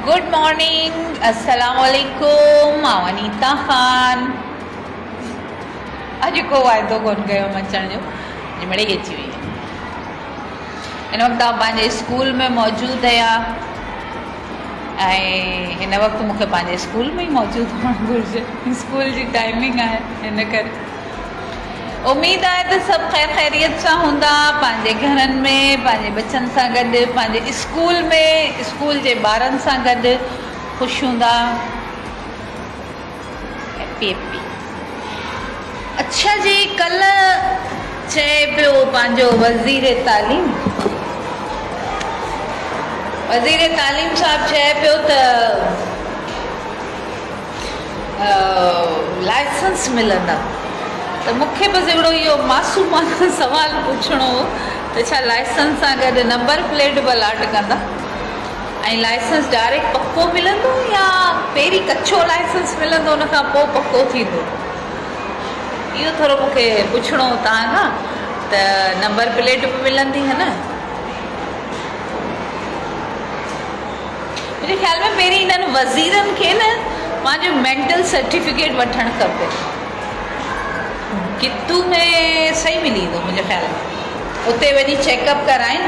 Good morning السلام عليڪم آئون انيتا خان اڄ ڪو واعدو ڪون ڪيو هئم اچڻ جو اڄ مڙئي اچي وئي آهيان هن وقت آئون پنهنجي اسڪول ۾ موجود آهيان ۽ هن وقت مون کي پنهنجي اسڪول ۾ ئي موجود هئڻ گهرجي اسڪول جي ٽائمنگ آهي ان ڪري اميد آهي ته سڀ خير خيريت سان هوندا، پنهنجي گهرن ۾ پنهنجي ٻچن سان گڏ، پنهنجي اسڪول ۾ اسڪول جي ٻارن سان گڏ خوش هوندا. Happy happy. اڇا جي ڪلهه چئي پيو پنهنجو وزير تعليم وزير تعليم صاحب چئي پيو ته لائسنس ملندا ته مون کي بس هڪڙو اهو معصومانه سوال پڇڻو هو ته ڇا لائسنس سان گڏ نمبر پليٽ به الاٽ ڪندا ۽ لائسنس ڊائريڪٽ پڪو ملندو يا پهرين ڪچو لائسنس ملندو ان کان پوء پڪو ٿيندو اهو ٿورو مون کي پڇڻو هو توهان کان ته نمبر پليٽ به ملندي هي نه منهنجي خيال ۾ پهرين انهن وزيرن کي نه پنهنجو مينٽل سرٽيفڪيٽ وٺڻ کپي. گتو ۾ صحيح ملي ويندو منهنجي خيال ۾ اتي وڃي چيڪ اپ ڪرائين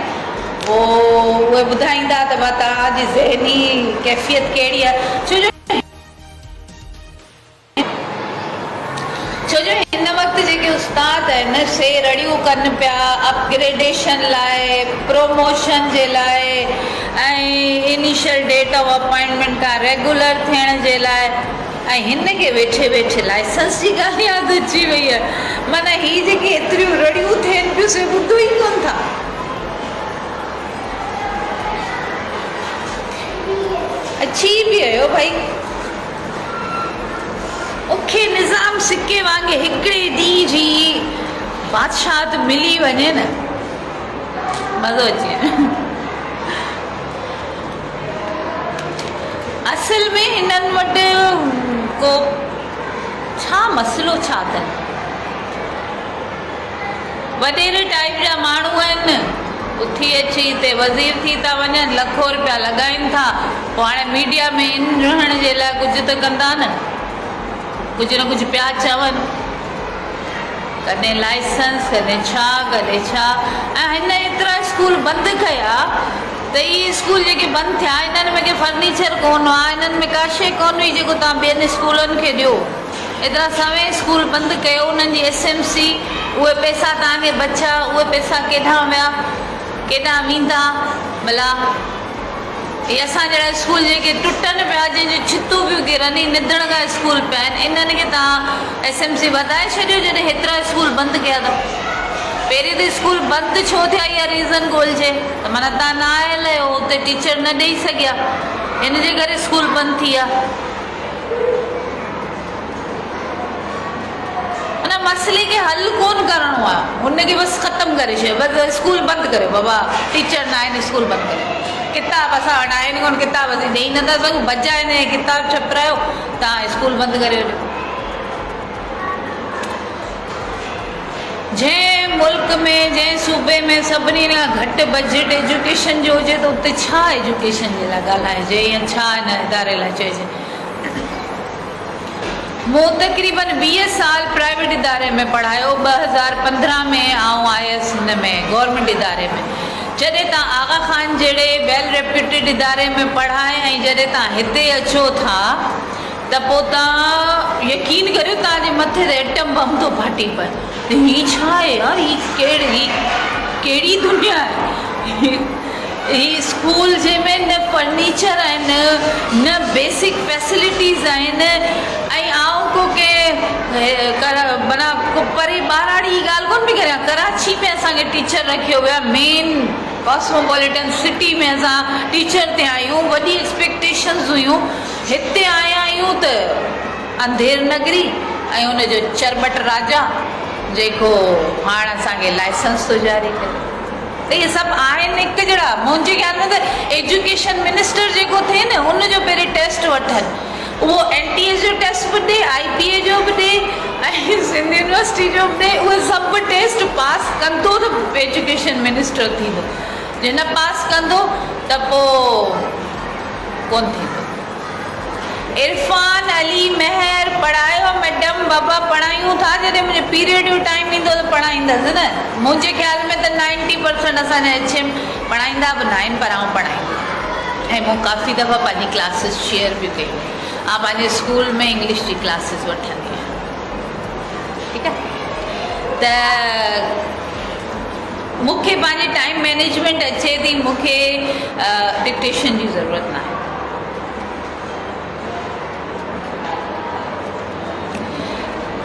پوء اهي ٻڌائيندا ته ڀا توهان جي ذهني ڪيفيت ڪهڙي آهي ڇو جو ڇو جو هن وقت جيڪي استاد آهن سي رڙيون ڪن پيا اپ گريڊيشن لاء، پروموشن جي لاء ۽ انيشل ڊيٽ آف اپائنٽمينٽ کان ريگولر ٿيڻ جي لاء ۽ هن کي ويٺي ويٺي لائسنس جي ڳالهه ياد اچي وئي آهي معنيٰ هي جيڪي ايتريون رڙيون ٿين پيون سي ٻڌو ئي ڪونه ٿا. اچي به ويو ڀائي. مونکي نظام سڪي وانگي هڪڙي ڏينهن جي بادشاهت ملي وڃي نه مزو اچي وڃي. اصل ۾ هنن وٽ ڪو ڇا مسئلو ڇا اٿن. وڏيري ٽائيپ جا ماڻهو آهن، اٿي اچي هتي وزير ٿي ٿا وڃن، لکو رپيا لڳائين ٿا، پوء هاڻي ميڊيا ۾ ان رهڻ جي لاء ڪجهه ته ڪندا نه، ڪجهه نه ڪجهه پيا چون، ڪڏهن لائسنس، ڪڏهن ڇا، ڪڏهن ڇا ۽ هن ايترا اسڪول بند ڪيا ته اهي اسڪول جيڪي بند ٿيا انهن ۾ ڪي فرنيچر ڪونه هئا، انهن ۾ ڪا شيء ڪونه هئي جيڪو توهان ٻين اسڪولن کي ڏيو. ايترا سوين اسڪول بند ڪيو انهن جي ايس ايم سي اهي پئسا توهان کي بچيا اهي پئسا ڪيڏانهن ويا ڪيڏانهن ويندا ڀلا هي اسان جهڙا اسڪول جيڪي ٽٽن پيا جن جون ڇتون پيون ڪرن هي نڌڻڪا اسڪول پيا آهن انهن کي توهان ايس ايم سي وڌائي ڇڏيو جڏهن هيترا اسڪول بند ڪيا اٿو پهرين ته اسڪول بند ڇو ٿيا اها ريزن ڳولجي ته معنيٰ توهان نه آيل آهيو اتي ٽيچر نه ڏئي سگهيا ان جي ڪري اسڪول بند ٿي ويا. ان مسئلي کي حل ڪون ڪرڻو آ ان کي بس ختم ڪري ڇڏيو بس اسڪول بند ڪريو بابا ٽيچر نه آهن اسڪول بند ڪريو ڪتاب اسان وٽ آهن ڪون ڪتاب اسين ڏئي نٿا سگهون بجاء ان جي ڪتاب ڇپرايو تان اسڪول بند ڪريو ڏيو. جنهن ملڪ ۾ جنهن صوبي ۾ سڀني کان گهٽ بجيٽ ايجوڪيشن جو هجي ته اتي ڇا ايجوڪيشن جي لاء ڳالهائجي يا ڇا ان اداري لاء چئجي. مون تقريبن 20 سال پرائيويٽ اداري ۾ پڙهايو، 2015 ۾ آئون آيس هن ۾ گورنمينٽ اداري ۾. جڏهن تان آغا خان جهڙي ويل ريپيوٽيڊ اداري ۾ پڙهائي ۽ جڏهن تان هتي اچو ٿا ته پوء توهان يقين ڪريو توهان جي مٿي تي ايٽم بم ٿو ڦاٽي پئي ته هي ڇا آهي يار هي ڪهڙي هي ڪهڙي دنيا آهي هي اسڪول جنهن ۾ نه فرنيچر آهن نه بيسڪ فيسلٽيز آهن ۽ آئون ڪو ڪنهن معنيٰ ڪو پري ٻهراڙي جي ڳالهه ڪونه پئي ڪريان ڪراچي ۾ اسان کي ٽيچر رکيو ويو آهي مين ڪاسموپوليٽن سٽي ۾ اسان ٽيچر ٿيا آهيون وڏي ايڪسپيڪٽيشنز هيون هتي آيا آهيون ته انڌير نگري ۽ ان جو چرٻٽ راجا جيڪو هاڻ اسان کي لائسنس ٿو جاري ڪري ته اهي سڀ آهن هڪ جهڙا. منهنجي خيال ۾ ته ايجوڪيشن منسٽر جيڪو ٿئي نه ان جو پهرين ٽيسٽ وٺن اهو اين ٽي ايس جو ٽيسٽ به ڏي آء پي اي جو به ڏي ۽ سنڌ يونيورسٽي جو به ڏي اهي سڀ ٽيسٽ پاس ڪندو ته ايجوڪيشن منسٽر ٿيندو جي نه پاس ڪندو ته پوء. ڪونه ٿيندو. عرفان علي مهر، پڙهايو ميڊم، بابا پڙهايون ٿا جڏهن منهنجي پيريڊ جو ٽائيم ايندو ته پڙهائيندس نه. منهنجي خيال ۾ ته نائنٽي پرسنٽ اسان جا ايڇ ايم پڙهائيندا به ناهن پر آئون پڙهائيندي آهيان ۽ مون ڪافي دفعا پنهنجي ڪلاسز شيئر به ڪيون آهن. آئون پنهنجي اسڪول ۾ انگلش جي ڪلاسز وٺندي آهيان. ٺيڪ آهي ته مون کي پنهنجي ٽائيم مئنيجمينٽ اچي ٿي مون کي ڊڪٽيشن جي ضرورت ناهي.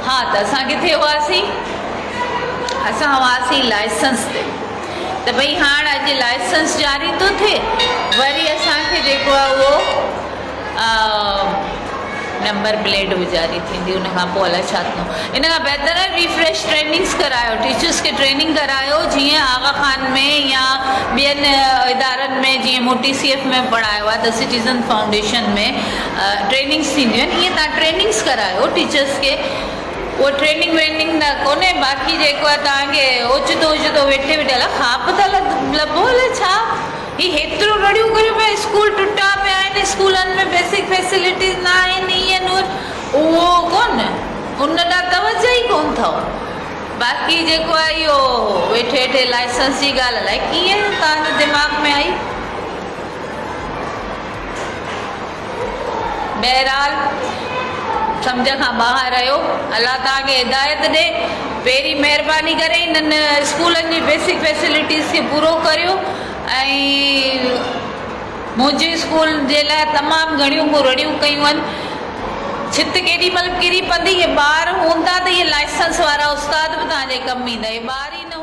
ها ته اسان ڪٿي هئاسين؟ اسان هئاسين لائسنس تي ته ڀئي هاڻ اڄ لائسنس جاري ٿو ٿئي وري اسان کي جيڪو آهي اهو نمبر پليٽ به جاري ٿيندي ان کان پوء الائي ڇا ٿيندو ان کان بهتر آهي ريفريش ٽريننگس ڪرايو ٽيچرس کي ٽريننگ ڪرايو جيئن آغا خان ۾ يا ٻين ادارن ۾ جيئن مون ٽي سي ايف ۾ پڙهايو آهي ته سٽيزن فائونڊيشن ۾ ٽريننگس ٿينديون آهن ائين تان ٽريننگس ڪرايو ٽيچرس کي اهو ٽريننگ ويننگ نه ڪونهي باقي جيڪو آهي توهان کي اوچتو اوچتو ويٺي ويٺي الائي خواب ٿا لڀو الائي ڇا هي هيترو رڙيون ڪريون پيا اسڪول ٽٽا پيا آهن اسڪولن ۾ بيسڪ فيسلٽيز نه آهن ايئن اهو ڪون ان ڏانهن توجه ئي ڪون اٿو باقي جيڪو آهي اهو ويٺي ويٺي لائسنس جي ڳالهه الائي ڪيئن توهان جي دماغ ۾ آئي. بهرحال سمجهه کان ٻاهر رهيو. الله توهان کي هدايت ڏي. پهرين مهرباني ڪري انهن اسڪولن جي بيسڪ فيسلٽيز کي پورو ڪريو ۽ منهنجي اسڪول جي لاء تمام گهڻيون مون رڙيون ڪيون آهن. ڇت ڪيڏي مهل ڪري پوندي. اهي ٻار هوندا ته اهي لائسنس وارا استاد به توهان جي ڪم ايندا. اهي ٻار ئي نه.